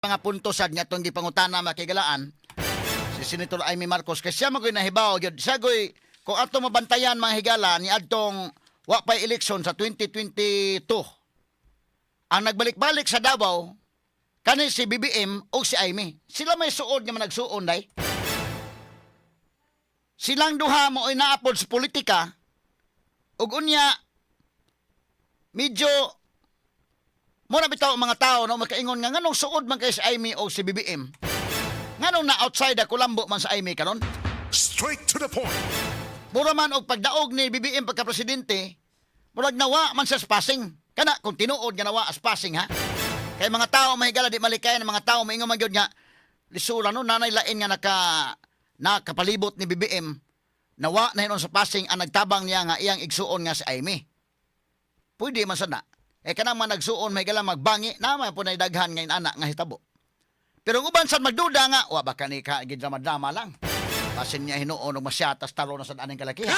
Mga punto sad nga atong gipangutana, mga kahigalaan, si Senator Imee Marcos kay siya magoy nahibaw gyud. Siya goy kung ato mabantayan, mga higala, ni adtong wa pay eleksyon sa 2022, ang nagbalik-balik sa Davao kani si BBM o si Imee. Sila may suod nga managsuon day. Silang duha mo ay naapod sa politika ug unya medyo mo na bitaw ang mga tao, no, makaingon nga nganong suod man kay si Imee o si BBM, nganong na outside the kulambo man sa Imee karon. Straight to the point. Mura man og pagdaog ni BBM pagka presidente, murag nawa man sa passing kana, kung tinuod nga nawa as passing, ha. Kay mga tao, mahigala, di malikayan ang mga tao maingon man gyud nga lisura, no, nanay lain nga nakapalibot ni BBM, nawa na hinon sa passing ang nagtabang niya nga iyang igsuon nga si Imee. Pwede man sana eh kanang mga nagsuon, mahigala, magbangi naman po na daghan ngayon anak nga hitabo. Pero ang uban sad magduda nga wa ba kani ka gidrama-drama lang. Basin niya hinuon og masyatas taro na sa aning kalakihan.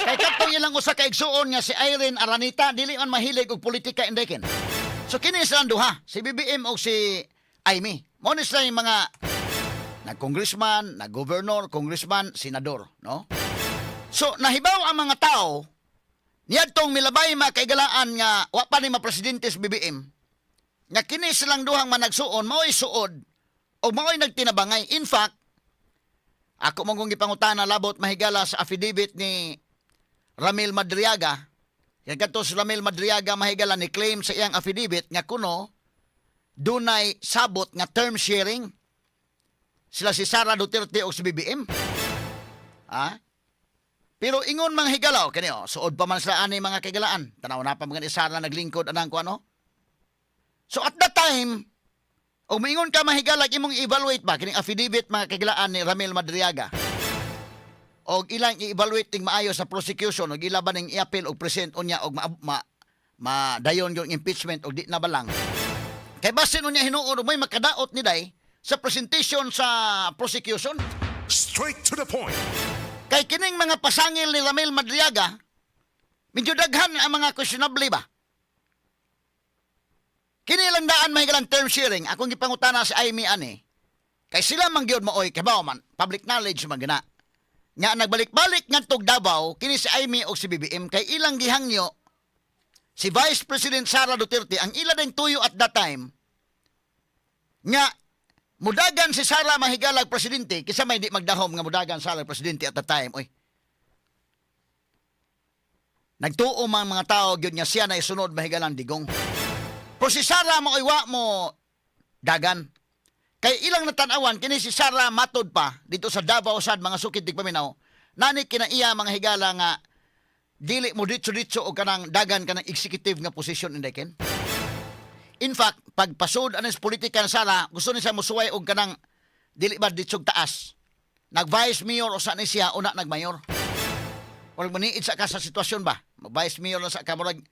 Kay katong ilang usa ka igsuon nga si Irene Aranita dili man mahilig og politika, indekin. So kini silang duha, si BBM o si Imee. Mo ni sila yung mga nag-congressman, nag-governor, congressman, senador, no? So nahibaw ang mga tao niadtong milabay, mga kaigalaan, nga wa pa ni mapresidente si BBM nga kini silang duhang managsuon mao'y suod o mao'y nagtinabangay. In fact, ako mong kung gipangutana labot, mahigala, sa affidavit ni Ramil Madriaga. Kaya kadto si Ramil Madriaga, mahigala, ni claim sa iyang affidavit nga kuno dunay sabot nga term sharing sila si Sara Duterte o si BBM. Ha? Pero ingon mga higalaw, kani oh, suod pa man sila ani, mga kaigalaan. Tanaw na pa mga ni Sara naglingkod anang ko ano. So at that time, o moingon ka, mahigalag, imong i-evaluate ba kining affidavit, mga kaigalaan, ni Ramil Madriaga. Og ilang i-evaluate ting maayo sa prosecution og ila ba ning i-appeal og present unya og ma dayon yung impeachment og di na balang. Kay basin unya hinuon og may makadaot ni day sa presentation sa prosecution. Straight to the point. Kay kining mga pasangil ni Ramil Madriaga, medyo daghan ang mga questionable ba? Kini lang daan may galang term sharing. Akong gipangutana si Imee ani. Kay sila man gyud maoy kabaw man, public knowledge man gina. Nga nagbalik-balik ngadtog Davao kini si Imee og si BBM kay ilang gihangyo si Vice President Sara Duterte. Ang ila ding tuyo at that time nga mudagan si Sara, mahigalag, presidente. Kisa may di magdahom nga mudagan Sara presidente at that time, oy? Nagtuo man mga tao gyud nga siya na isunod, mahigalang, digong. Pero si Sara mo wa mo dagan. Kay ilang natanawan kini si Sara, matod pa dito sa Davao sad, mga sukid tigpaminaw, nani kinaiya, mga higala, nga dili mo ditso-ditso og kanang dagan kanang executive nga posisyon, indeken. In fact, pagpasud anis politika na Sara, gusto ni siya musuway og kanang dili ba ditsog taas. Nag-vice mayor o sa ni siya, una nagmayor. Murag maniid sa ka sa sitwasyon ba? Mag-vice mayor na sa ka, murag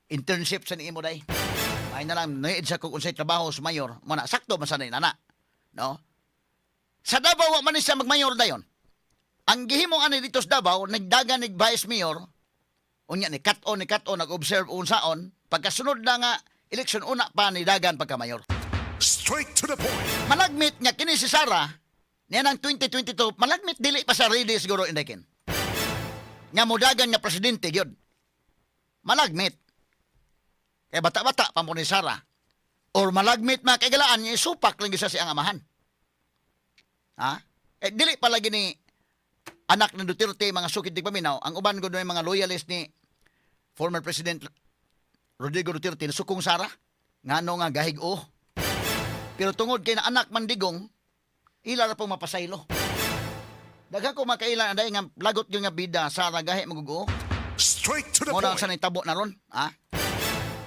internship sa niimo day. Ay na lang, niid sa kung unsay trabaho sa mayor. Mana, sakto man sa nana. No? Sa Davao, wa man ni siya magmayor dayon. Ang gihimo ani dito sa Davao, nagdagan nig vice mayor, unya ni cut-on, nag-observe unsaon, pagkasunod na nga election, una pa ni dagan pagka mayor. Straight to the point. Malagmit nga kini si Sara niya ng 2022, malagmit dili pa sa ready siguro, indekin. Nga mudagan nga presidente gyud. Malagmit. Kay bata-bata pa mo ni Sara. Or malagmit, mga kaigalaan, nga isupak lang gyud siya siyang amahan. Ha? Eh, dili pa lagi ni anak ng Duterte, mga sukid paminaw, ang uban ko mga loyalist ni former President Rodrigo Duterte, sukong Sara. Ngano nga gahig o. Pero tungod kay na anak mandigong, ila ra pong mapasaylo. Daghan ko makaila na nga lagot yung nga bida Sara gahi magugo. Straight to the Mo na point. sa nitabo na ron, ha?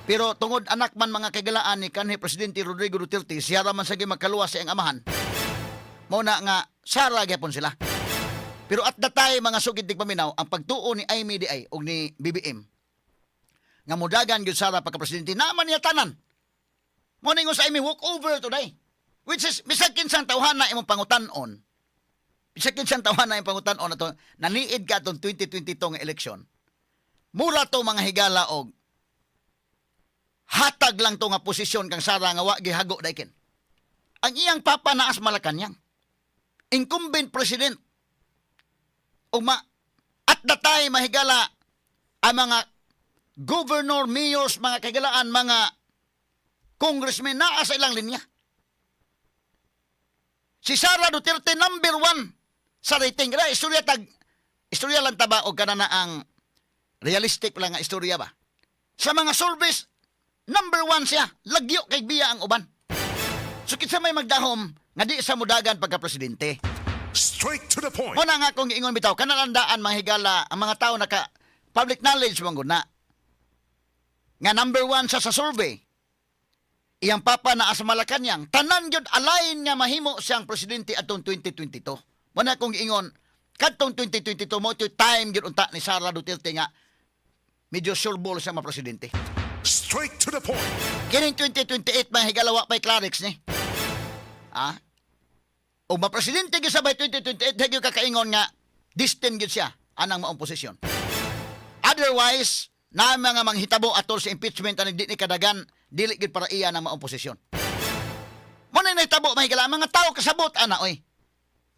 Pero tungod anak man, mga kagalaan, ni kanhi Presidente Rodrigo Duterte, siya ra man sa makaluwas sa iyang amahan. Mo na nga Sara gyapon sila. Pero at that time, mga sugid paminaw, ang pagtuo ni Imee diay og ni BBM nga mudagan gyud Sara pagka presidente naman niya tanan. Mo ningon sa Imee, walk over today. Which is bisag kinsang tawhana imong pangutan-on. Bisag kinsang tawhana imong pangutan-on ato naniid ka atong 2022 nga eleksyon. Mura to, mga higala, og hatag lang to nga posisyon kang Sara nga wa gihago dayken. Ang iyang papa naa sa Malacanang. Incumbent president. Ug ma at the time, mahigala, ang mga governor, mayors, mga kahigalaan, mga congressmen naa sa ilang linya. Si Sara Duterte, number one sa rating. Kaya istorya tag istorya lang ta ba o kana na ang realistic lang nga istorya ba? Sa mga surveys, number one siya. Lagyo kay biya ang uban. So kinsa may magdahom nga di sa mudagan pagka-presidente? Straight to the point. Muna nga akong giingon bitaw, kanalandaan, mga higala, ang mga tao naka public knowledge man gud na. Nga number one siya sa survey. Iyang papa naa sa Malacanang, tanan gyud align nga mahimo siyang presidente atong 2022. Muna akong giingon, kadtong 2022 mo time gyud unta ni Sara Duterte nga medyo sure ball siya ma-presidente. Straight to the point. Kining 2028, mga higala, wa pa'y Clarix ni. Ah? O ma-presidente gyud sa by 2028, di gyud kakaingon nga destined gyud siya anang maong posisyon. Otherwise, na mga manghitabo atol sa impeachment ani di ni kadagan, dili gyud para iya ng maong posisyon. Mo na nahitabo, mga higala, ang mga tao kasabot ana oy.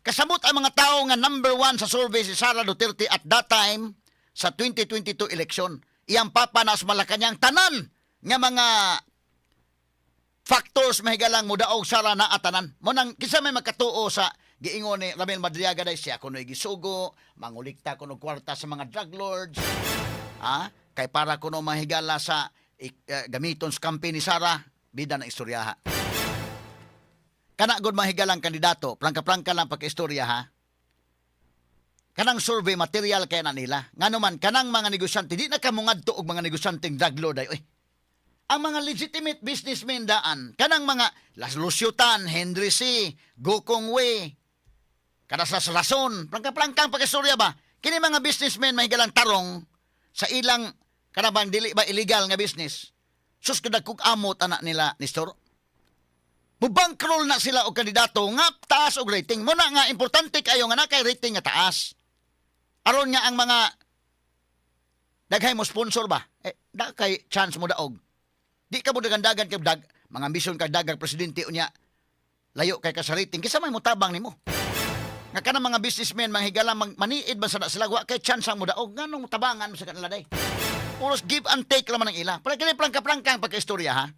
Kasabot ang mga tao nga number one sa survey si Sara Duterte at that time sa 2022 election. Iyang papa na sa Malacanang, tanan nga mga factors, mahigalang, mudaog Sara na atanan. Mo nang kinsa may makatuo sa giingon ni Ramil Madriaga day siya kuno'y gisugo, mangulikta kuno kwarta sa mga drug lords. Ah, kay para kuno, mahigala, sa gamiton sa campaign ni Sara, bida na istoryaha. Kana gud, mahigalang kandidato, prangka-prangka lang pagka-istorya ha. Kanang survey material kay na nila. Ngano man kanang mga negosyante di na ka mongadto og mga negosyanteng drug lord ay oy. Ang mga legitimate businessmen daan, kanang mga Las Lucio Tan, Henry Sy, Gokongwei, kada sa rason, prangka-prangkang pagkistorya ba? Kini mga businessmen, mahigalang, tarong sa ilang kanabang dili ba illegal nga business. Sus, kadagkog amot anak nila, Nestor. Mubankroll na sila og kandidato nga taas og rating. Muna nga importante kayo nga na kay rating nga taas. Aron nga ang mga daghay mo sponsor ba? Eh, da kay chance mo daog. Di ka mo dagandagan kay dag mga ambisyon kag dagang presidente unya layo kay ka sa rating. Kinsa may motabang nimo? Nga kanang mga businessmen, mga higala, mag, maniid ba sa sila, wa kay chance ang modaog, nganong tabangan mo sa kanila day? Puros give and take laman ang ila. Pero kini prangka-prangka ang pagkaistorya ha.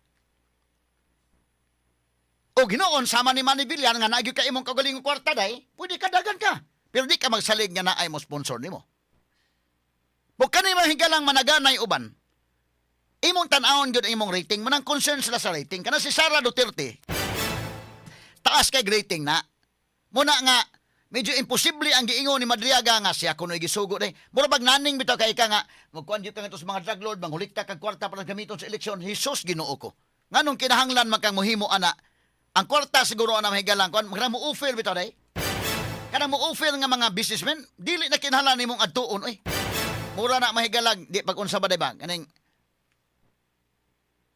O ginoon, sama ni Manny Villar nga naagyo ka imong kaugalingong kwarta day, pwede ka dagan ka. Pero di ka magsalig nga naay mo sponsor nimo. Bukod kani, mga higalang, managanay uban. Imong tan-awon gyud ang imong rating, manang concern sila sa rating. Kana si Sara Duterte, taas kay rating na. Muna nga, medyo imposible ang giingon ni Madriaga nga siya kuno'y gisugo day. Mura bag naning bitaw kay ka nga, magkuan gyud ka ngadto sa mga drug lord, manghulikta kag kwarta para gamiton sa eleksyon. Hesus, Ginoo ko. Nganong kinahanglan man kang mohimo ana? Ang kwarta siguro ana, mahigalang, kuan mo offer bitaw day. Kana mo offer nga mga businessmen, dili na kinahanglan nimong adtuon oy. Mura na, mahigalag, di pag unsa ba day ba? Kaning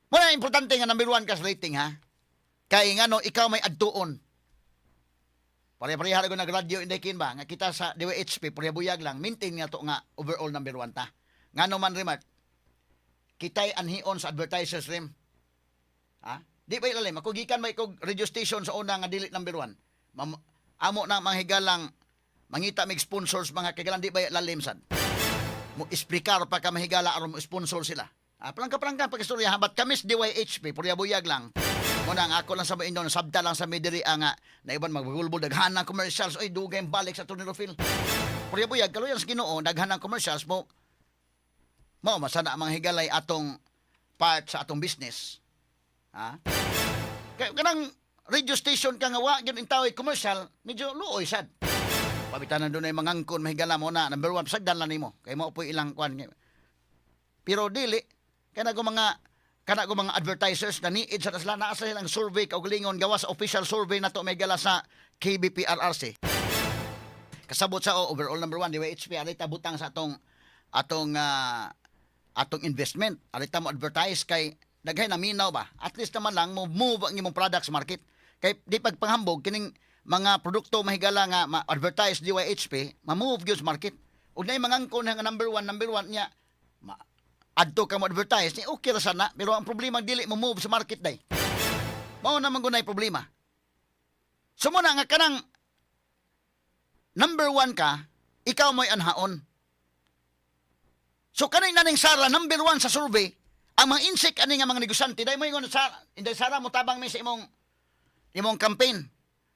Muna importante nga number one ka sa rating ha. Kay ngano ikaw may adtuon. Pare-pareha ko nag-radyo inday kin ba nga kita sa DYHP pareha buyag lang maintain nga to nga overall number one ta. Ngano man, Remart, kitay anhion sa advertisers rim. Ha? Di ba ilalim? Ako gikan may kog radio station sa una nga dili number one. Amo na mga higalang mangita mig sponsors, mga kagalan, di ba lalim sad? Mo explicar pa ka, mahigala, aron mo sponsor sila. Ah, prangka-prangka pag-istorya ha, but kami sa DYHP, purya buyag lang. Muna ang ako lang sa inyo, sabta lang sa midiri ang na iban magbulbul daghan ng commercials, oy dugay ang balik sa Tony Rofil. Purya buyag kaluyan sa Ginoo, daghan ng commercials mo. Mao masana ang mga higalay atong part sa atong business. Ha? Kay kanang radio station ka nga wa gyud intaw commercial, medyo luoy sad. Pabitanan doon ay mangangkon, mahigala mo na number one sagdan lang nimo kay mao po'y ilang kwan. Pero dili kana ko mga advertisers na niid sa sila naa sa ilang survey kaugalingon gawa sa official survey na to, mahigala, sa KBPRRC. Kasabot sa oh, overall number one DYHP, arita butang sa atong atong atong investment, arita mo advertise kay daghay na minaw ba, at least naman lang mo move ang imong products market kay di pagpanghambog kining mga produkto, mahigala, nga ma-advertise DYHP, ma-move gyud sa market ug nay mangangkon nga number one niya ma Adto ka mo advertise ni okay ra sana, pero ang problema dili mo move sa market day. Mao naman gunay problema. So mao na nga kanang number one ka, ikaw mo'y anhaon. So kaning naning Sara number one sa survey, ang mga insect ani nga mga negosyante dai mo ingon sa Inday Sara, mo tabang mi sa imong campaign.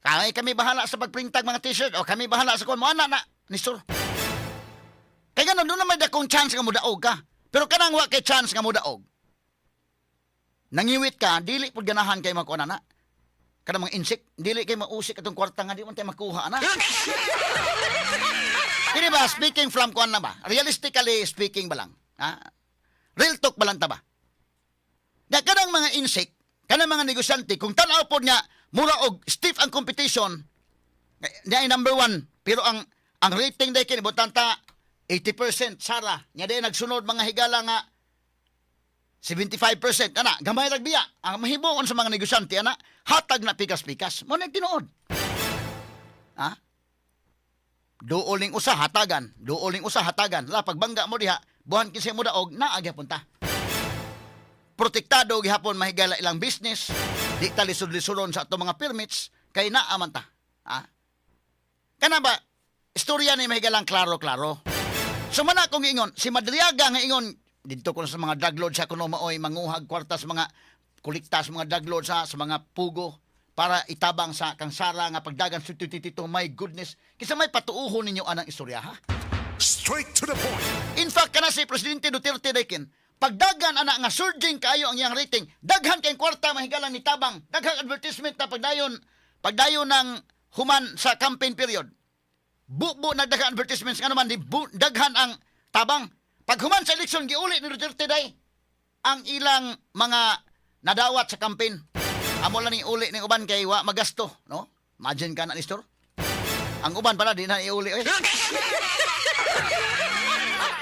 Kami bahala sa pagprintag mga T-shirt o kami bahala sa kuan mo ana na ni sir. Kay ganon doon na may dakong chance nga mudaog ka. Pero kanang wa kay chance nga mudaog. Nangiwit ka, dili pud ganahan kay makuan ana. Kanang mga insect, dili kay mausik atong kwarta nga di man tayo makuha ana. Dili ba, speaking from kuan na ba? Realistically speaking ba lang? Ha? Real talk ba lang ta ba? Na kanang mga insect, kanang mga negosyante, kung tanaw pod nga, mura og stiff ang competition, niya ay number one, pero ang rating day kini butang ta 80% Sara, nya day nagsunod mga higala nga 75% ana, gamay rag biya. Ang mahibuon sa mga negosyante ana, hatag na pikas-pikas. Mo na tinuod. Ha? Duol ning usa hatagan, duol ning usa hatagan. La pagbangga mo diha, buhan kinsa mo daog, naa gyapon ta. Protektado gihapon mahigala ilang business, di ta lisod-lisoron sa atong mga permits kay naa man ta. Ha? Kana ba istorya ni mahigalang klaro-klaro. So man akong ingon, si Madriaga nga ingon didto ko sa mga drug lord sa kuno maoy manguhag kwarta sa mga kolekta sa mga drug lord sa mga pugo para itabang sa kang Sara nga pagdagan sa titito. My goodness, kinsa may patuuhon ninyo anang istorya, ha? Straight to the point. In fact, kana si Presidente Duterte dekin, pagdagan ana nga surging kaayo ang iyang rating, daghan kay kwarta mahigalang ni tabang, daghang advertisement na pagdayon ng human sa campaign period. Bubo na daghan advertisements nga naman di daghan ang tabang. Pag human sa eleksyon, giuli ni Duterte day ang ilang mga nadawat sa campaign. Amo lang ni uli ning uban kay wa magasto, no? Imagine ka na, Nestor. Ang uban pala di na iuli oy.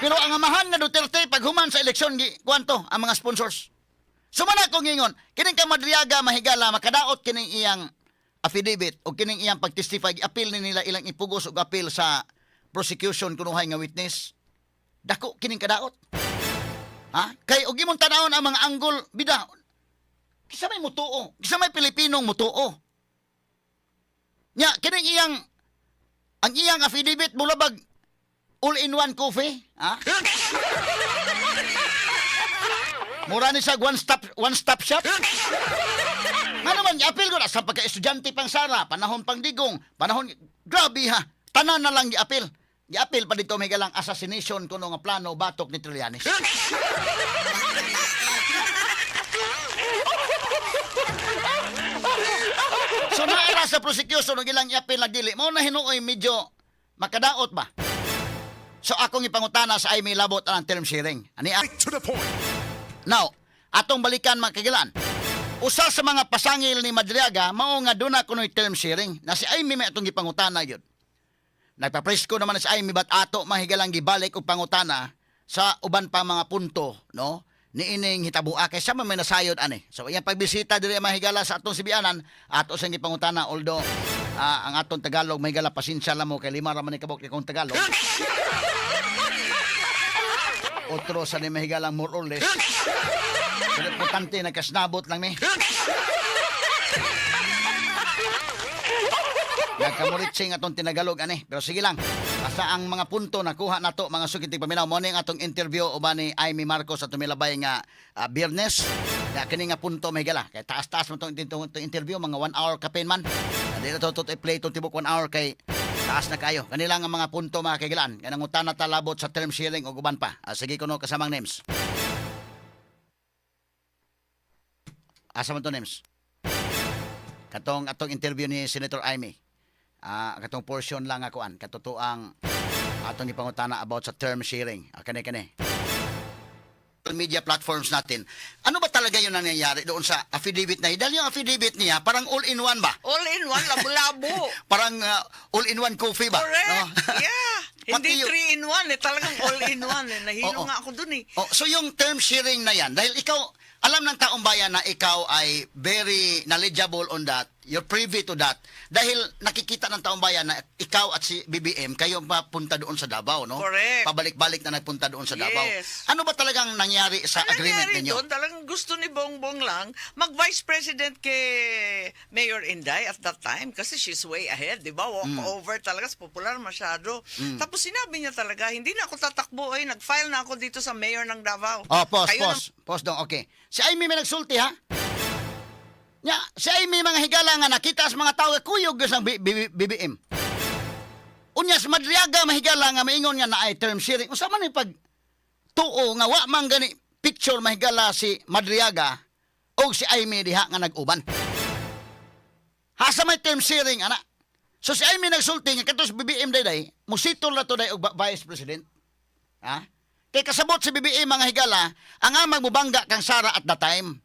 Pero ang amahan nga Duterte pag human sa eleksyon gi kuanto ang mga sponsors. Sumana kong ingon, kining kang Madriaga mahigala makadaot kining iyang affidavit o kining iyang pagtestify, appeal ni nila ilang ipugos og appeal sa prosecution kunuhay nga witness. Dako kining kadaot. Ha? Kay og imong tanawon ang mga anggol bida. Kinsa may mutuo? Kinsa may Pilipinong mutuo? Nya kining iyang ang iyang affidavit mulabag all-in-one coffee, ha? Mura ni sa one stop shop. Nga naman, i-appeal ko na sa pagka-estudyante pang Sara, panahon pang Digong, panahon, grabe ha, tanan na lang i-appeal. I-appeal pa dito may galang assassination kuno nga plano batok ni Trillanes. So naara sa prosecution og ilang i-appeal na dili, mao na hinuoy medyo makadaot ba? So akong ipangutana sa Imee labot ang term sharing. Ani Straight to the point. Now, atong balikan mga kagilan. Usa sa mga pasangil ni Madriaga mao nga duna kunoy term sharing na si Imee may atong gipangutana gyud. Nagpapresko naman si Imee bat ato mahigalang gibalik og pangutana sa uban pa mga punto, no? Niining hitabua kay sa man may nasayod ani. So iyang pagbisita diri mahigala sa atong sibianan, ato siyang gipangutana, although ang atong Tagalog mahigala, pasensya lang mo kay 5 ra man ni kabok kong Tagalog. Otro sa ni mahigalang more or less. Pero importante, nagkasnabot lang mi. Nagkamuritsing atong tinagalog ani. Pero sige lang. Basta ang mga punto nakuha nato mga sukiting paminaw. Mo ang atong interview uban ni Imee Marcos sa tumilabay nga Biyernes. Ya kini nga punto may gala. Kay taas-taas mo tong interview, mga 1 hour kapin man. Di na to i-play itong tibok 1 hour kay taas na kayo. Kanila nga mga punto mga kagilan. Kanang utana talabot sa term sharing o uban pa. Sige kuno kasamang names. Asa man to, names? Katong atong interview ni Senator Imee. Katong portion lang akuan katotoang atong ipangutana about sa term sharing. Kani kani. Media platforms natin. Ano ba talaga yung nangyayari doon sa affidavit na yun? Dahil yung affidavit niya, parang all-in-one ba? All in one, labo-labo. Parang all-in-one coffee ba? Correct. No? Yeah. Pati Hindi three in one eh. Talagang all in one eh. Nahilo Oo. nga ako dun eh. Oh, so yung term sharing na yan, dahil ikaw, Alam ng taong bayan na ikaw ay very knowledgeable on that. You're privy to that. Dahil nakikita ng taong bayan na ikaw at si BBM, kayo mapunta doon sa Davao, no? Correct. Pabalik-balik na nagpunta doon sa Davao. Yes. Ano ba talagang nangyari sa Ang agreement nangyari ninyo? doon, talagang gusto ni Bongbong lang mag-vice president kay Mayor Inday at that time kasi she's way ahead, di ba? Walk over talaga, popular masyado. Tapos sinabi niya talaga, "Hindi na ako tatakbo, ay nag-file na ako dito sa mayor ng Davao." Oh, pause, Kayo na pause. Pause dong, okay. Si Amy may nagsulti, ha? Nya, si Amy, mga higala, nga nakita sa mga tao, kuyog gyud sa BBM. Unya si Madriaga, mahigala, nga maingon nga naay term sharing. Unsa man ni pag tuo nga wa man gani picture, mahigala, si Madriaga o si Amy diha nga nag-uban? Asa may term sharing ana? So si Amy nagsulti nga kato si BBM day musitol na to day og vice president. Ha? Kay kasabot si BBM, mga higala, ang amang mubangga kang Sara at the time.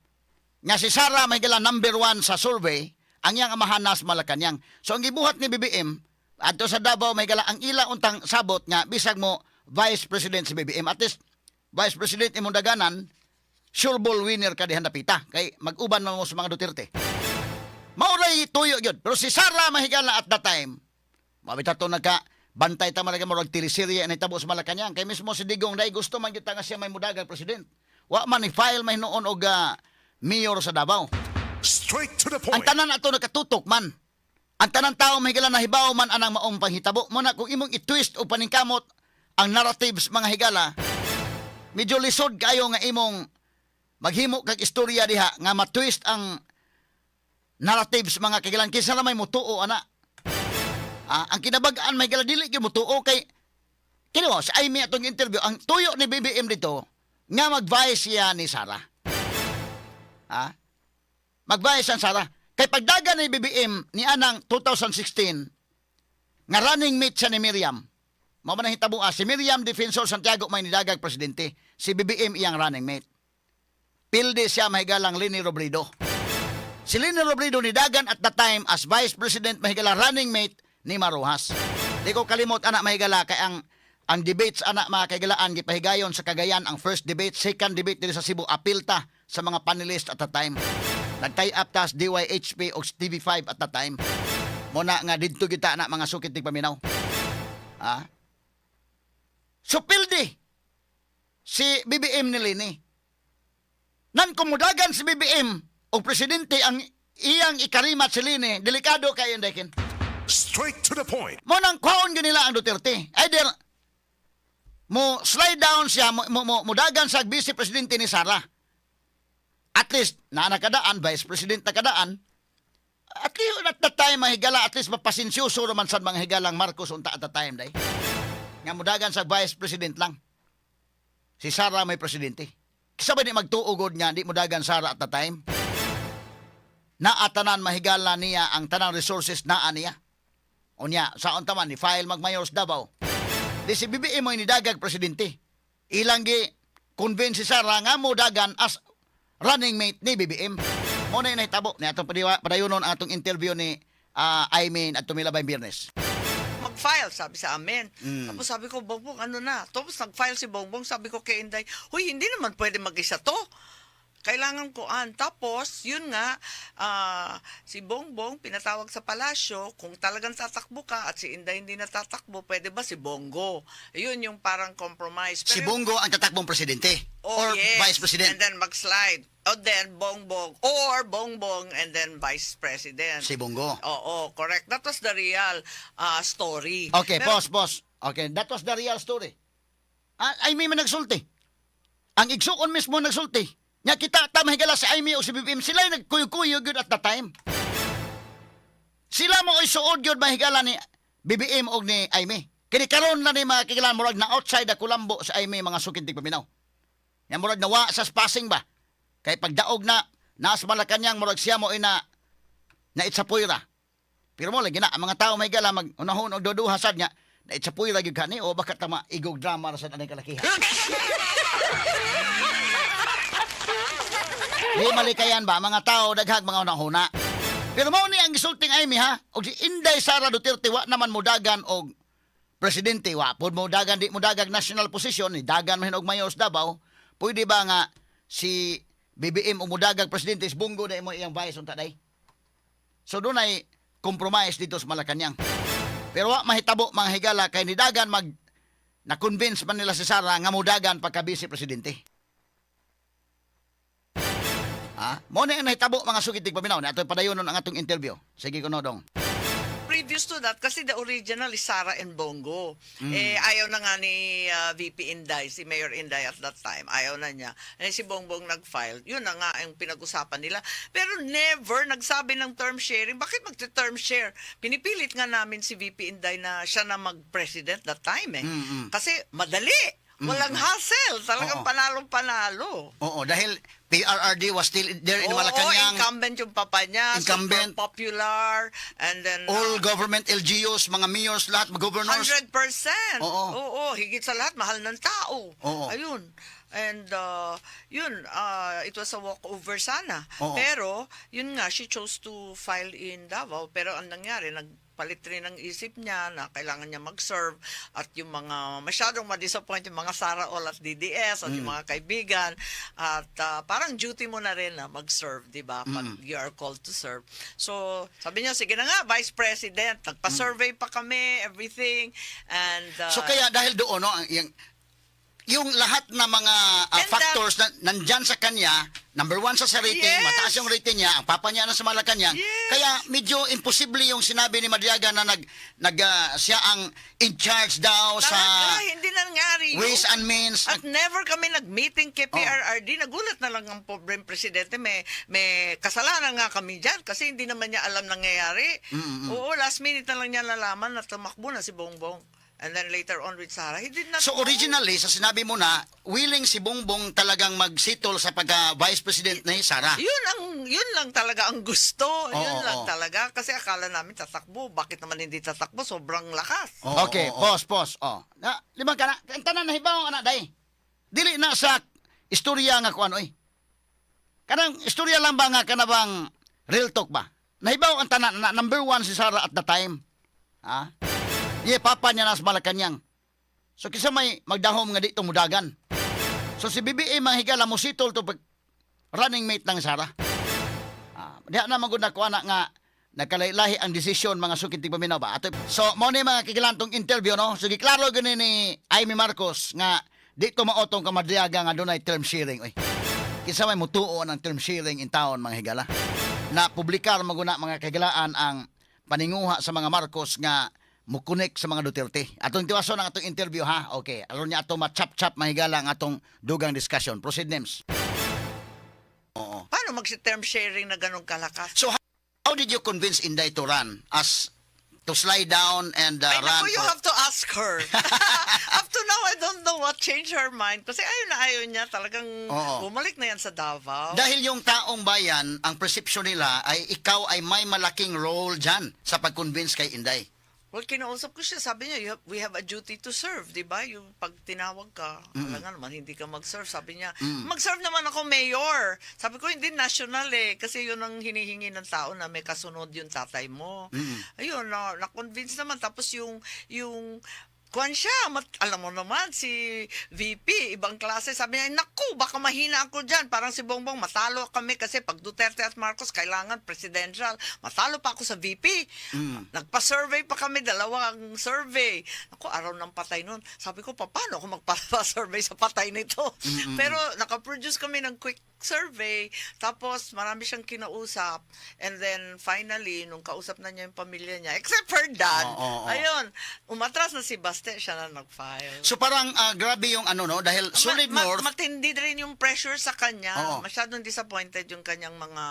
Nga si Sara, mga higala, number one sa survey, ang iyang amahan nas Malacanang. So ang gibuhat ni BBM adto sa Davao, mga higala, ang ila untang sabot nga bisag mo vice president si BBM, at least vice president imong daganan, sure ball winner ka dihan dapita kay mag-uban man mo sa mga Duterte. Mauray tuyo yun. Pero si Sara, mahigala, at that time, mabita to nagka bantay ta malaga murag teleserye ang nahitabo sa Malacanang. Kay mismo si Digong dahil gusto man gyud ta nga siya may mudagang president. Wa man ni file may noon og mayor sa Davao. Straight to the Ang point. tanan ato nakatutok man. Ang tanan tao, mahigala, nahibaw man anang maong panghitabo. Mo na kung imong i-twist o paningkamot ang narratives, mga higala, medyo lisod kayo nga imong maghimo kag istorya diha nga ma-twist ang narratives, mga kagilan, kinsa na may mutuo ana? Ah, ang kinabag-an, may gala, dili gyud mutuo kay kini mo si Amy atong interview, ang tuyo ni BBM dito nga mag-vice siya ni Sara. Ha? Mag-vice ang Sara. Kay pagdagan ni BBM ni anang 2016 nga running mate siya ni Miriam. Mao man ang hitabo, ah, si Miriam Defensor Santiago may nidagag presidente. Si BBM iyang running mate. Pilde siya, mahigalang, Leni Robredo. Si Leni Robredo nidagan at that time as vice president, mahigala, running mate ni Mar Roxas. Di ko kalimot anak, mahigala, kay ang debates anak, mga kaigalaan, gipahigayon sa Cagayan ang first debate, second debate diri sa Cebu, apil ta sa mga panelist at that time. Nag-tie up ta sa DYHP o TV5 at that time. Muna nga didto kita na mga sukit tig paminaw. Ha? So pildi si BBM ni Leni. Nan kumudagan si BBM o presidente ang iyang ikarimat si Leni, delikado kayo, Dekin. Straight to the point. Mo nang kwaon gyud nila ang Duterte. Either mo slide down siya, mo dagan sa vice presidente ni Sara. At least, naa na kadaan, vice president na kadaan. At least at that time, mahigala, at least mapasinsyoso raman sa mga higalang Marcos unta at that time, day. Nga mudagan sa vice president lang. Si Sara may presidente. Kisa ba di magtuugod nga, di mudagan Sara at that time? Naatanan, mahigala, niya ang tanang resources naa niya. Unya, sa unta man, ni file magmayor sa Davao. Di si BBM mo inidagag presidente. Ilang gi convince si Sara nga mo dagan as running mate ni BBM. Mo na nahitabo ni atong padayonon ang atong interview ni Amy at Tumilabay Biyernes. Mag-file, sabi sa amin. Tapos sabi ko, "Bongbong, ano na?" Tapos nag-file si Bongbong, sabi ko kay Inday, "Huy, hindi naman pwede mag-isa to. Kailangan ko an." Tapos, yun nga, si Bongbong pinatawag sa palasyo, "Kung talagang tatakbo ka at si Inday hindi natatakbo, pwede ba si Bong Go?" Yun yung parang compromise. Si Bong Go ang tatakbong presidente Oh, or yes. vice president. And then mag-slide. O then Bongbong or Bongbong and then vice president. Si Bong Go. Oo, correct. That was the real story. Okay, Pero pause, pause. Okay, that was the real story. Ah, Amy man nagsulti. Ang igsuon mismo nagsulti. Nya kita ta, mahigala, si Amy o si BBM, sila yung nagkuyog-kuyog yun at the time. Sila mo ay suod yun, mahigala, ni BBM og ni Amy. Kini karon na ni, mga kigalan, murag na outside the kulambo sa Amy, mga sukintig paminaw. Nya murag nawa sa passing ba. Kay pagdaog na naas Malacanang, murag siya mo ina na itsapoyra. Pero mo lagi na ang mga tao may gala mag unahon og duduha sad nga na itsapoyra gyud kani o baka tama igog drama ra sad aning kalakihan. Di malikayan ba mga tao daghag mga unahuna. Pero mao ni ang gisulting Amy, ha. Og si Inday Sara Duterte wa naman modagan og presidente, wa pod mo dagan, di mo dagag national position, ni dagan man og mayor sa Davao. Pwede ba nga si BBM o mudagag presidente is Bong Go na imo iyang vice unta day. So dunay compromise dito sa Malacanang. Pero wa mahitabo, mga higala, kay nidagan mag na-convince man nila si Sara nga mudagan pagka vice presidente. Ha? Mo na ang nahitabo, mga sugid tigpaminaw na atoy padayonon ang atong interview. Sige kuno, dong. Previous to that, kasi the original is Sara and Bong Go. Eh, ayaw na nga ni VP Inday, si Mayor Inday at that time. Ayaw na niya. Eh, si Bongbong nag-file. Yun na nga ang pinag-usapan nila. Pero never nagsabi ng term sharing. Bakit magte-term share? Pinipilit nga namin si VP Inday na siya na mag-president that time eh. Kasi madali. Walang hassle. Talagang panalong-panalo. Oo, dahil PRRD was still there in Oo, Malacanang. Incumbent yung papa niya. Incumbent. Super popular. And then, All government LGUs, mga mayors, lahat, mga governors. 100%. Oo. Oo, higit sa lahat, mahal ng tao. Ayun. And yun, it was a walkover sana. Pero, yun nga, she chose to file in Davao. Pero ang nangyari, nagpalit rin ang isip niya na kailangan niya mag-serve at yung mga masyadong ma-disappoint yung mga Sara All at DDS at yung mga kaibigan at parang duty mo na rin na mag-serve, di ba? Pag you are called to serve. So, sabi niya, "Sige na nga, Vice President." Nagpa-survey pa kami, everything. And, So kaya dahil doon, no, ang yung lahat na mga And factors na nandyan sa kanya, number one sa rating, mataas yung rating niya, ang papa niya na sa Malacanang. Kaya medyo imposible yung sinabi ni Madriaga na nag, nag siya ang in charge daw sa Talaga, hindi nangyari yun. ways and means. At never kami nag-meeting kay PRRD. Nagulat na lang ang pobreng presidente. May kasalanan nga kami dyan kasi hindi naman niya alam nangyayari. Oo, last minute na lang niya nalaman na tumakbo na si Bongbong. And then later on with Sara, he did not So know. originally, sa sinabi mo na, willing si Bongbong talagang magsitol sa pagka-vice president ni Sara. Yun lang talaga ang gusto. Yun lang talaga. Kasi akala namin tatakbo. Bakit naman hindi tatakbo? Sobrang lakas. Okay, pause, pause. Oh. Na, limang kana, ang tanan nahibaw ana day. Dili na sa istorya nga kuan oy. Kanang istorya lang ba nga kana bang real talk ba? Nahibaw ang tanan na number one si Sara at the time. Ha? Ye papa niya nas Malacanang. So kinsa may magdahom nga dito mudagan? So si BBM, mga higala, mo sitol to pag running mate ng Sara. Ah, diha na magud na kuana nga nagkalailahi ang desisyon, mga sukit tigpaminaw ba. Ato, so mo ni mga kigilantong interview, no. So giklaro gani ni Imee Marcos nga dito maotong kamadriaga nga dunay term sharing oy. Kinsa may mutuo ng term sharing in town, mga higala? Na publikar maguna, mga kahigalaan, ang paninguha sa mga Marcos nga mukunik sa mga Duterte. Atong tiwason ang atong interview ha. Okay, aron niya ato ma-chap-chap, mahigala, ang atong dugang discussion. Proceed, Nems. Paano mag-term sharing na ganun kalakas? So how did you convince Inday to run as to slide down and Ay, run naku, you for have to ask her. Up to now, I don't know what changed her mind. Kasi ayaw na ayaw niya. Talagang bumalik na yan sa Davao. Dahil yung taong bayan, ang perception nila ay ikaw ay may malaking role dyan sa pag-convince kay Inday. Well, kinausap ko siya. Sabi niya, "We have a duty to serve," di ba? Yung pag tinawag ka, wala nga naman, hindi ka mag-serve. Sabi niya, "Mag-serve naman ako, Mayor." Sabi ko, "Hindi, national eh." Kasi yun ang hinihingi ng tao na may kasunod yung tatay mo. Ayun, na, na-convince naman. Tapos yung kuwan siya, alam mo naman, si VP, ibang klase. Sabi niya, "Naku, baka mahina ako dyan. Parang si Bongbong, matalo kami kasi pag Duterte at Marcos, kailangan presidential. Matalo pa ako sa VP." Nagpa-survey pa kami, dalawang survey. Naku, araw ng patay nun. Sabi ko, "Paano ako magpa-survey sa patay nito?" Pero nakaproduce kami ng quick survey. Tapos marami siyang kinausap. And then finally, nung kausap na niya yung pamilya niya, except her dad, Oo, oo. ayun, umatras na si Baste, siya na nag-file. So parang grabe yung ano, no, dahil Solid North Matindi rin yung pressure sa kanya. Masyadong disappointed yung kanyang mga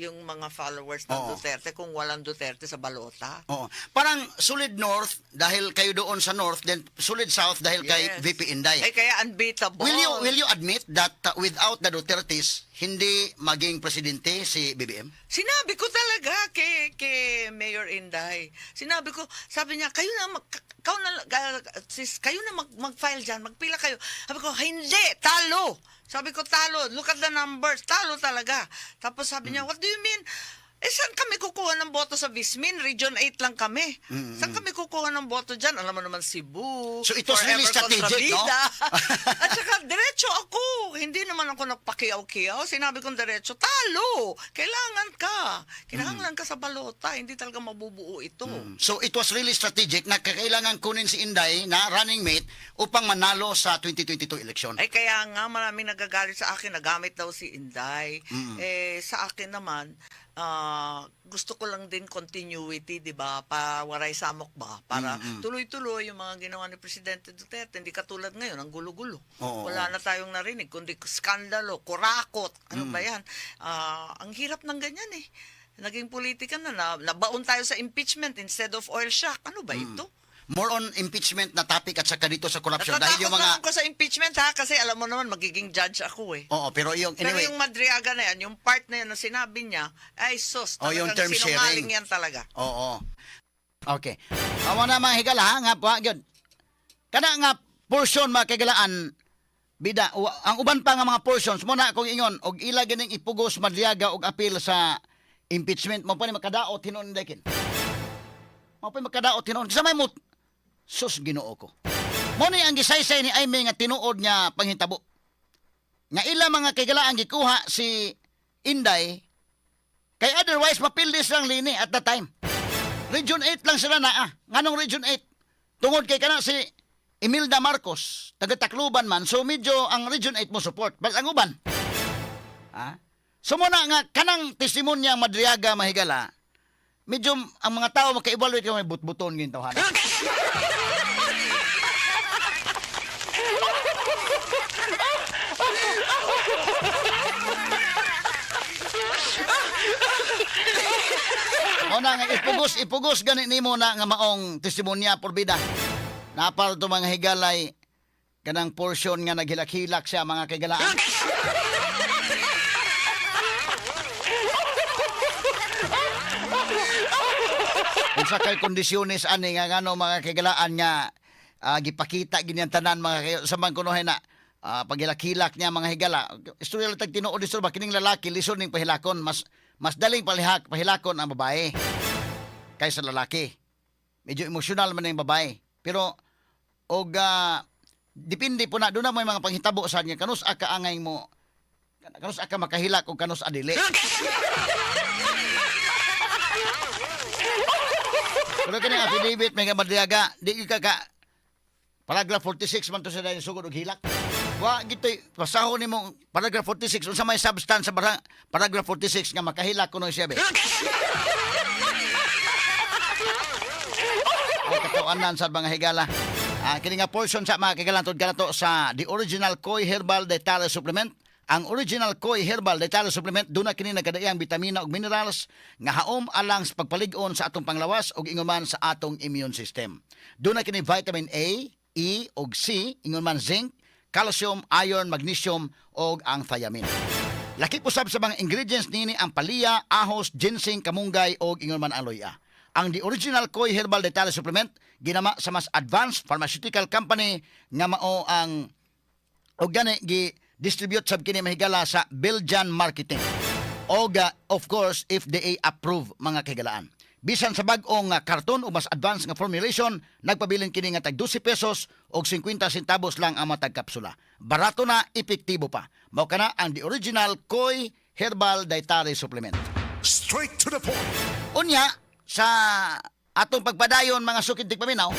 yung mga followers ng Duterte kung walang Duterte sa balota. Oo. Parang Solid North dahil kayo doon sa North, then Solid South dahil kay VP Inday. Eh kaya unbeatable. Will you admit that without the Dutertes, hindi maging presidente si BBM? Sinabi ko talaga kay Mayor Inday. Sinabi ko, sabi niya, "Kayo na sis, kayo na mag-file diyan, magpila kayo." Sabi ko, "Hindi, talo." Sabi ko, "Talo. Look at the numbers. Talo talaga." Tapos sabi niya, "What do you mean?" Eh, saan kami kukuha ng boto sa Vismin? Region 8 lang kami. Saan kami kukuha ng boto dyan? Alam mo naman, Cebu. So, it was really forever strategic, no? kontrabida. At saka, diretso ako. Hindi naman ako nagpakiyaw-kiyaw. Sinabi kong diretso, talo! Kailangan ka. Kailangan ka sa balota. Hindi talaga mabubuo ito. So it was really strategic na kailangan kunin si Inday na running mate upang manalo sa 2022 election. Ay kaya nga maraming nagagalit sa akin, nagamit daw si Inday. Eh sa akin naman, gusto ko lang din continuity, 'di ba? Pa waray samok ba? Para tuloy-tuloy yung mga ginawa ni Presidente Duterte, hindi katulad ngayon, ang gulo-gulo. Oo. Wala na tayong narinig kundi skandalo, kurakot, ano ba 'yan? Ang hirap ng ganyan eh. Naging politika na, nabaon tayo sa impeachment instead of oil shock. Ano ba ito? More on impeachment na topic at saka dito sa corruption dahil Natatakot yung mga lang ako sa impeachment ha, kasi alam mo naman magiging judge ako eh. Oo, pero yung Pero anyway, yung Madriaga na yan, yung part na yan na sinabi niya, ay sus, Oh, yung talagang term sinungaling sharing. yan talaga. Oo. Okay. Amo na mga higala ha, nga po gyud. Kana nga portion mga kagalaan bida ang uban pa nga mga portions mo na akong ingon og ila ganing ipugos Madriaga og appeal sa impeachment mo pa ni makadaot hinuon dekin. Mo pa ni makadaot hinuon sa may mo sus Ginoo ko. Mo ni ang gisaysay ni Aimee nga tinuod nga panghitabo. Nga ila mga kaigalaan gikuha si Inday kay otherwise mapildis lang lini at that time. Region 8 lang sila naa. Nganong Region 8? Tungod kay kana si Imelda Marcos, taga Tacloban man, so medyo ang Region 8 mo support. But ang uban, ha? So muna nga, kanang testimonya Madriaga mahigala, medyo ang mga tao maka-evaluate kung may butbuton ngayon tawhana. Muna nga ipugos, ipugos gani nimo na nga maong testimonya por bida. Napal to mga higalay kanang portion nga naghilak-hilak siya mga kaigalaan. Unsa kay kondisyones ani nga ngano mga kaigalaan nga gipakita gini ang tanan mga kay sa man kunohay na paghilak-hilak niya mga higala. Istorya lang tag tinuod istorya ba kining lalaki lisod ning pahilakon, mas mas daling palihak pahilakon ang babae kaysa lalaki. Medyo emosyonal man yung babae. Pero og depende po na doon na may mga panghitabo sa niya kanus aka angay mo kanus aka makahilak o kanus adili. Pero kini affidavit may madriaga di ka ka paragraph 46 man to sa dahil sugod og hilak. Wa gitoy basahon nimo paragraph 46 unsa may substance sa paragraph 46 nga makahilak kuno siya be. Ang katawanan sa mga higala. Kini nga portion sa mga kagalan tud kanato sa The Original Koi Herbal Dietary Supplement. Ang Original Koi Herbal Dietary Supplement duna kini nagkadaiyang bitamina ug minerals nga haom alang sa pagpalig-on sa atong panglawas ug ingon man sa atong immune system. Duna kini vitamin A, E ug C, ingon man zinc, calcium, iron, magnesium ug ang thiamine. Laki usab sa mga ingredients nini ang palya, ahos, ginseng, kamunggay ug ingon man ang luya. Ang The Original Koi Herbal Dietary Supplement ginama sa mas advanced pharmaceutical company nga mao ang og gani gi distribute sab kini mahigala sa Belgian Marketing. Og of course FDA approve mga kahigalaan. Bisan sa bag-ong karton o mas advanced nga formulation, nagpabilin kini nga tag 12 pesos og 50 centavos lang ang matag kapsula. Barato na, epektibo pa. Mao kana ang The Original Koi Herbal Dietary Supplement. Straight to the point. Unya, sa atong pagpadayon mga sukid tigpaminaw,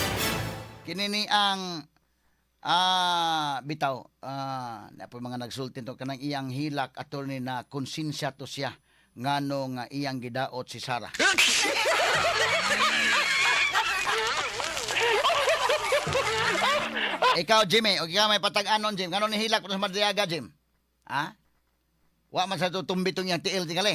kini ni ang bitaw na po mga nagsulti to kanang iyang hilak attorney na konsensya to siya ngano nga iyang gidaot si Sara. Ikaw Jimmy, o ikaw may patag-anon Jim, ngano ni hilak sa Madriaga Jim? Ha? Wa man sa tutumbi tong iyang tiil tingali.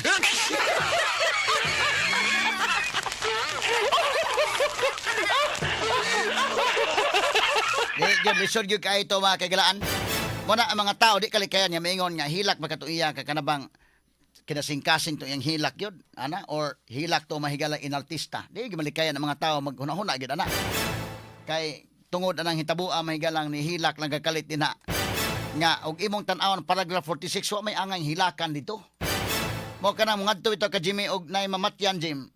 Di, gyud lisod gyud kaayo ito mga kaigalaan. Muna ang mga tao di kalikayan nga maingon nga hilak makatuiya ka kanabang kinasingkasing to iyang hilak yun, ana, or hilak to mahigala inartista. Di gyud malikayan ang mga tao maghuna-huna gyud ana. Kay tungod anang hitaboa mahigalang ni hilak lang kakalit din na nga og imong tan-awon paragraph 46 wa may angay hilakan dito. Mo ka na ngadto ito ka Jimmy og nay mamatyan, Jim.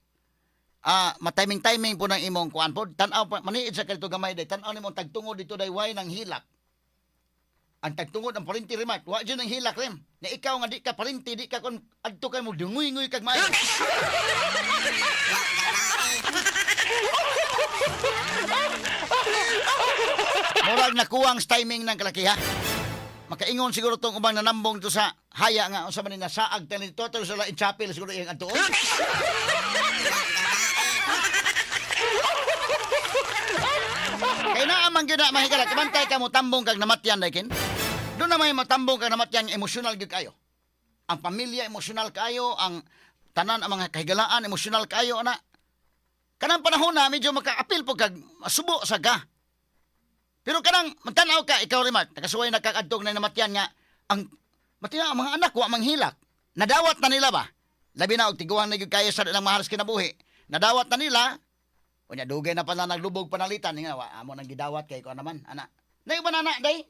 Ah, matiming-timing po ng imong kuan po. Tan-aw pa maniid sa kadto gamay day. Tan-aw nimo ang tagtungod dito day way nang hilak. Ang tagtungod ang parinti remark, wa jud nang hilak rem. Na ikaw nga di ka parinti, di ka kon adto kay mo dunguy-nguy kag maayo. Murag nakuwang sa timing ng kalakiha. Makaingon siguro tong ubang nanambong to sa haya nga unsa man ni nasaag tani total sa lain chapel siguro iyang adtuon. Kay naa man gyud na mahigala kabantay ka mo tambong kag namatyan daykin. Doon na may matambong kag namatyan emosyonal gyud kayo. Ang pamilya emosyonal kayo, ang tanan ang mga kahigalaan emosyonal kayo ana. Kanang panahon na medyo makaapil po kag masubo sa ka. Pero kanang magtan-aw ka ikaw remark, nakasuway na kag adtong na namatyan nga ang matina ang mga anak wa manghilak. Nadawat na nila ba? Labi na og tiguang na gyud kayo sa ilang mahal sa kinabuhi. Nadawat na nila. Unya dugay na pala naglubog panalitan nga wa amo nang gidawat kay ko naman ana. Nay ba na day?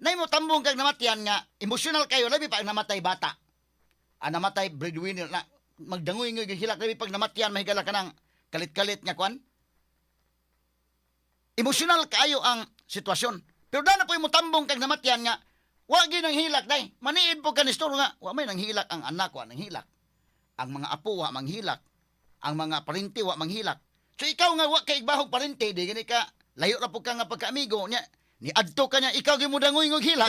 Nay mo tambong kag namatyan nga emosyonal kayo labi pa ang namatay bata. Ang namatay breadwinner na magdangoy ngoy hilak labi pag namatyan mahigala ka ng kalit-kalit nga kuan. Emosyonal kaayo ang sitwasyon. Pero dana po mo tambong kag namatyan nga wa gyud nang hilak day. Maniid po ka ni Store nga wa may nang hilak ang anak wa nang hilak. Ang mga apo wa manghilak. Ang mga parinti wa manghilak. So ikaw nga wa kay igbahog parinti di gani ka layo ra po ka nga pagkaamigo niya. Ni adto ka niya ikaw gyud mo dangoy ngog hilak.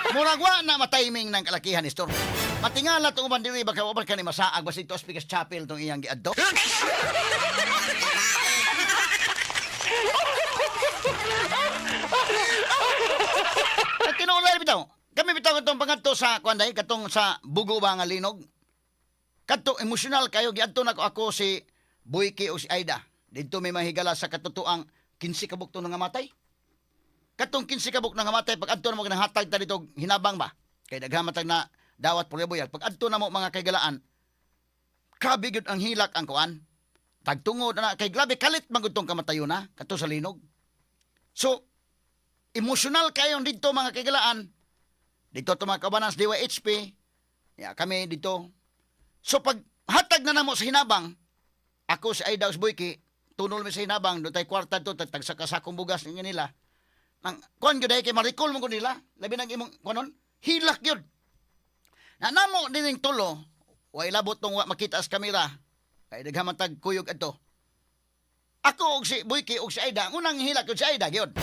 Murag wa na matiming ng kalakihan ni Store. Matingala tong uban diri baka wa ba ka ni masaag basig to Speakers Chapel tong iyang giadto. At tinuod bitaw. Kami bitaw katong pangadto sa kuan dai katong sa Bugo ba nga linog. Kadto emosyonal kayo giadto nako ako si Boyke o si Aida. Didto may mahigala sa katotoang 15 ka bukto nga matay. Katong 15 ka buk nga matay pag adto na mo ginahatag ta dito hinabang ba. Kay daghan man tag na dawat pureboyal. Pag adto na mo mga kaigalaan, grabe gyud ang hilak ang kuan. Tagtungod na kay grabe kalit man gud tong kamatayon na kadto sa linog. So emosyonal kayo dito mga kaigalaan. Dito to mga kabanan sa DYHP. Ya, kami dito. So pag hatag na namo sa hinabang, ako si Aida Usboyki, tunol mi sa hinabang, doon tayo kwarta to, tagsakasakong bugas ninyo nila. Nang, kuan gyud ay kay ma-recall mo ko nila, labi nang imong, kuanon, hilak yun. Na namo dining tulo, wa ilabot tong wa makita sa kamera, kay daghan man tag kuyog adto. Ako og si Boyki og si Aida, ang unang hilak yun si Aida gyud.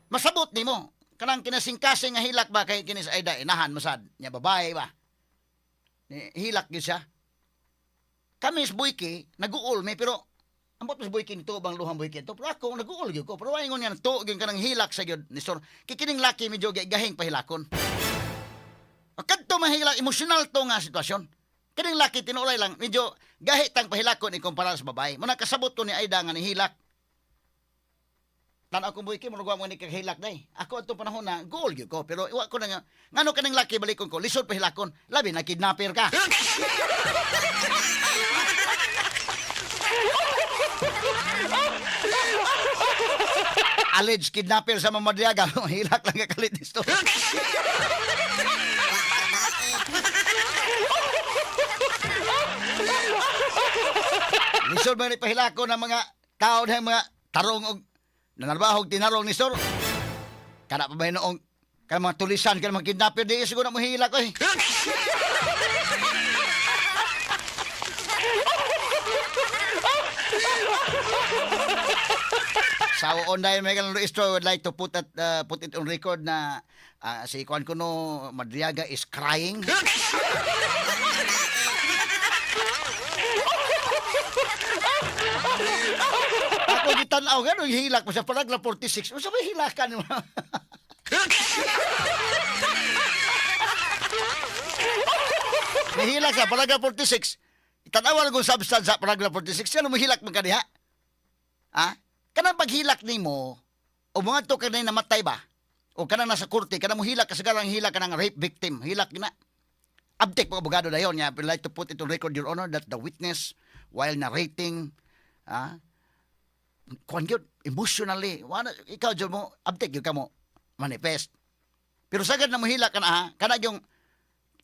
Masabot nimo kanang kinasingkasing nga hilak ba kay kini si Aida inahan masad nya babae ba. Ni hilak gyud siya. Kami sa Boyki naguol mi pero ambot mas Boyki nito bang luhang Boyki to pero ako naguol gyud ko pero ingon nga to gyud kanang hilak sa gyud ni sir. Kikining laki medyo gahing pahilakon. Kadto mahilak emosyonal to nga sitwasyon. Kining laki tinuolay lang medyo gahi tang pahilakon ikumpara sa babae. Muna kasabot ko ni Aida nga nihilak. Tan-aw kong buhi murag wa mo ni kahilak day. Ako atong panahon na goal gyud ko pero iwa ko na nga ngano kaning laki balikon ko lisod pahilakon. Labi na kidnapper ka. Alleged kidnapper sa Mamadriaga. Hilak lang ka kalit dito. Lisod man ni pahilakon ang mga tao na mga tarong og nanarbahog tinarong ni Sir. Kana pa ba noong kana mga tulisan kana mga kidnapper di siguro mo hilak oy. Sa on dahil Megan Luistro, I would like to put it on record na si Juan Kuno Madriaga is crying. Ako gitan-aw ganun hilak mo sa paragraph 46. Unsa may hilakan mo? Nahilak sa paragraph 46. Itanawan kong substance sa paragraph 46. Ano mo hilak man ka diha? Ha? Kanang paghilak nimo o mga to kanay namatay ba? O kanang nasa korte, kanang mohilak kasagaran hilak kanang rape victim, hilak na. Abtik po abogado dayon niya. I'd like to put it on record, Your Honor, that the witness, while narrating, ah, Kuan gyud emotionally, wala ikaw jud mo abtik gyud ka mo manifest. Pero sagad na mohilak ka na ha, kana yung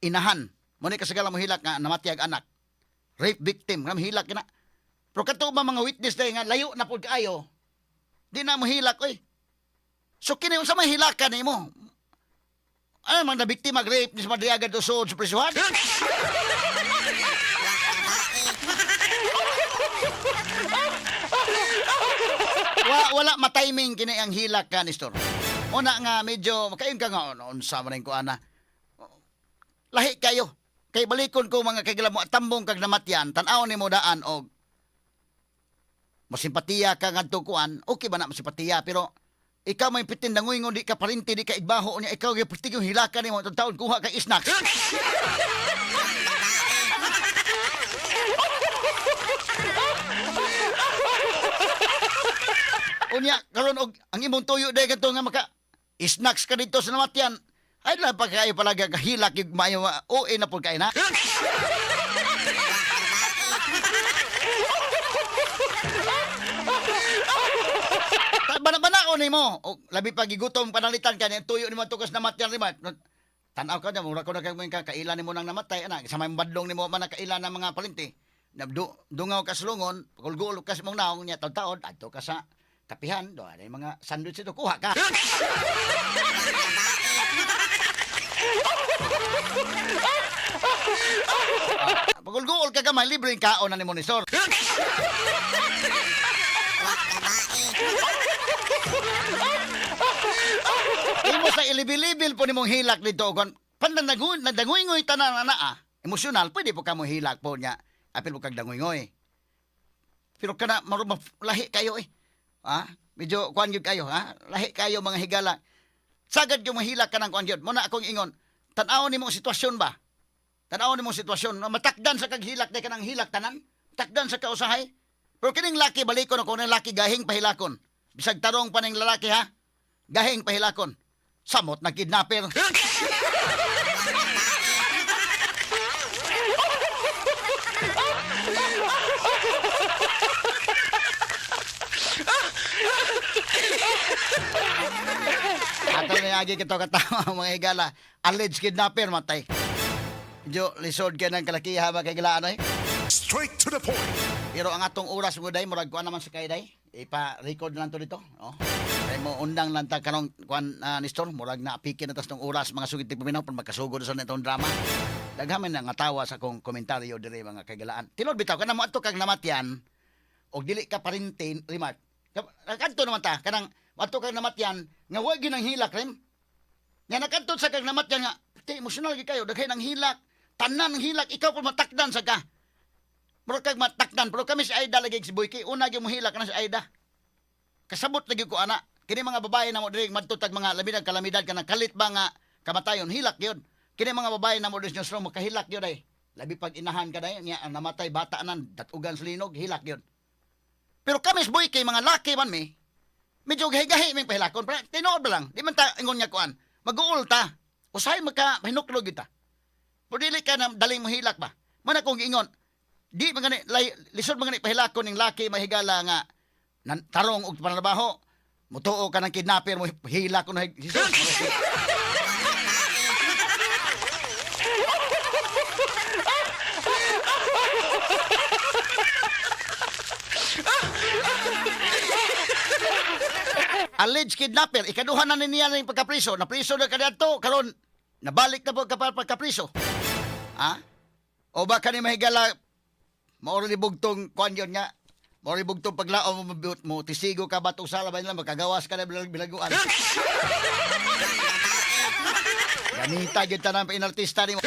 inahan. Mo ni kasagala mohilak nga namatay ang anak. Rape victim, nga mohilak na. Pero kato ba mga witness dahil nga layo na pud kaayo. Di na mohilak oy. So kini unsa may hilakan nimo? Ano man na biktima rape ni sa madriaga do sa prisuhan? Wala matiming kini ang hilak ka, Nestor. Una nga medyo makayon ka nga ono unsa man ko ana. Lahi kayo. Kay balikon ko mga kagila mo tambong kag namatyan, tan-aw nimo daan og masimpatiya ka ngadto kuan, okay ba na masimpatiya pero ikaw may pitin dangoy di ka parinti di ka igbaho niya ikaw gyud pertig yung hilaka nimo taon kuha kay snacks. Unya karon og ang imong tuyo day kadto nga maka snacks ka dito sa namatyan. Ay lang pa kayo palaga kahilak yung maayo OA na pud kay na. Bana-bana ko nimo. O, labi pa gigutom panalitan ka niya tuyo nimo tukas namatyan rima. Tan-aw ka niya, mura ko na kay ka kailan nimo nang namatay ana sa may badlong nimo man nakailan ng mga palinti. Nabdu dungaw ka sa lungon, pagulgul ka sa imong naong niya taod-taod adto ka sa kapihan do ay mga sandwich ito kuha ka. Pagulgul ka gamay libre ang kaon na nimo ni sir. Imo sa ilibil-ibil po nimong hilak dito kon pandan nadangoy-ngoy tanan ana ah. Emosyonal pwede po kamo hilak po niya. Apil po kag dangoy-ngoy. Pero kana lahi kayo eh. Ha? Medyo kuan gyud kayo ha? Lahi kayo mga higala. Sagad yung mahilak ka ng kuan gyud. Muna akong ingon. Tan-awon nimo ang sitwasyon ba? Tan-awon nimo ang sitwasyon. Matakdan sa kag hilak day kanang hilak tanan. Takdan sa kausahay. Pero kining laki balikon ako ng laki gahing pahilakon. Bisag tarong pa ning lalaki ha. Gahing pahilakon. Samot na kidnapper. Ato na agi kito katawa mga higala. Alleged kidnapper matay. Medyo lisod kay ng kalakiha mga kahigalaan oy. Straight to the point. Pero ang atong oras mo day murag kuan naman sa kay day. Ipa-record lang to dito. Oh. Kay mo undang lang ta karong kuan Nestor, murag na apike na tas tong oras mga sugid paminaw pag magkasugod sa nitong drama. Daghan man nga tawa sa akong komentaryo diri mga kagilaan. Tinuod bitaw kana mo adto kag namatyan og dili ka parintin remark. Kadto naman ta kanang adto kag namatyan nga wa gyud ang hilak rem. Nga nakadto sa kag namatyan nga ti emosyonal gyud kayo daghay nang hilak. Tanan ang hilak ikaw pa matakdan sa ka. Murag kag matakdan pero kami si Aida lagi si Boyke una gyud mohilak na si Aida. Kasabot lagi ko ana. Kini mga babae na mo diri madto tag mga labi nag kalamidad kanang kalit ba nga kamatayon hilak gyud. Kini mga babae na mo diri sa newsroom makahilak gyud ay. Labi pag inahan ka day nya ang namatay bata nan datugan sa linog hilak gyud. Pero kami si Boyke mga laki man mi medyo gahi-gahi ming pahilakon pero tinuod ba lang di man ta ingon nga kuan. Maguol ta. Usahay magka hinuklog gyud ta. Pero dili ka na daling mohilak ba. Man akong giingon, di man gani lisod man gani pahilakon ning laki mahigala nga nan, tarong og pantrabaho. Mutuo ka ng kidnapper mo hilak ko na Jesus. Alleged kidnapper, ikaduha na ni niya ning pagkapriso, napriso na kaniadto karon nabalik na po ka pagkapriso. Ha? O baka ni mahigala mauro ni bugtong kuan yun nga. Mauro ni bugtong paglaom mo, mo tisigo ka batong sala ba nila makagawas ka na bilaguan. Ganita gyud tanan pa inartista nimo.